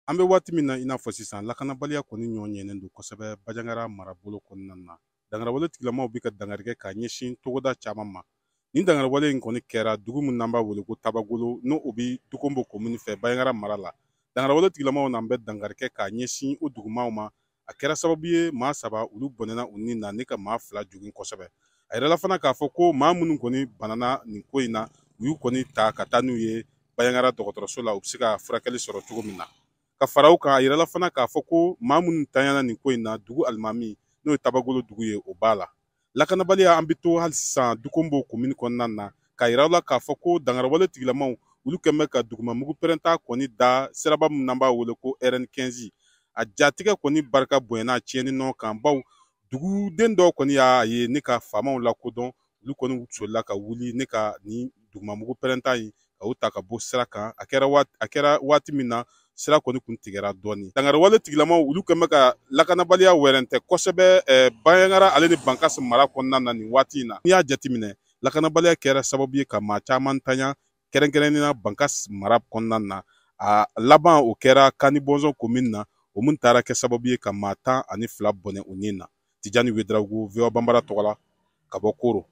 An bɛ waati min na, i n'a fɔ sisan, lakanabaliya kɔni ɲɔ ɲɛnen don kosɛbɛ Bandiagara marabolo kɔnɔna na. Dankariwale tigilamaw bɛ ka dankari kɛ ka ɲɛsin togoda caman ma. Nin dankariwale in kɔni kɛra dugu min n'an b'a wele ko Tabagolo, n'o o bɛ Dukombo komini fɛ Bandiagara mara la. Dankariwale tigilamaw n'an bɛ dankari kɛ ka ɲɛsin o dugumaw ma. A kɛra sababu ye, maa saba olu bɔnɛna u ni na, ne ka maa fila jogin kosɛbɛ. A yirala fana k'a fɔ ko maa minnu kɔni banana nin ko in na, u y'u kɔni ta ka taa n'u ye Bandiagara dɔgɔtɔrɔso la, u bɛ se ka furakɛli sɔrɔ cogo min na. Ka fara o kan, a yirala fana k'a fɔ ko maa minnu tanyana nin ko in na, dugu alimami, n'o ye Tabagolo dugu ye, o b'a la. Lakanabaliya, an bɛ to hali sisan Dukombo komini kɔnɔna na, k'a yira la k'a fɔ ko dankariwale tigilamaw olu kɛn bɛ ka dugumamugu pɛrɛnta kɔni da siraba min n'an b'a wele ko RN15. A jatigɛ kɔni barika bonyana tiɲɛni nɔ kan, baw duguden dɔw kɔni y'a ye ne ka faamaw lakodɔn. Olu kɔni solila ka wuli ne ka nin dugumamugu pɛrɛnta in ka u ta ka bɔ sira kan. A kɛra waati min na, sira kɔni kun tigɛra dɔɔni. Dankariwale tigilamaw olu kɛn bɛ ka lakanabaliya wɛrɛntɛ kosɛbɛ Bandiagara ale ni Bankass mara kɔnɔna na nin waati in na. N'i y'a jateminɛ, lakanabaliya kɛra sababu ye ka maa caman tanya, kɛrɛnkɛrɛnnenya Bankass mara kɔnɔna na. A laban, o kɛra Kani Bɔnzɔn komini na, o mun taara kɛ sababu ye ka maa 12 bɔnɛ u ni na. Tijani Wedarawogo, VOA Banbara tɔgɔ la, ka bɔ Koro.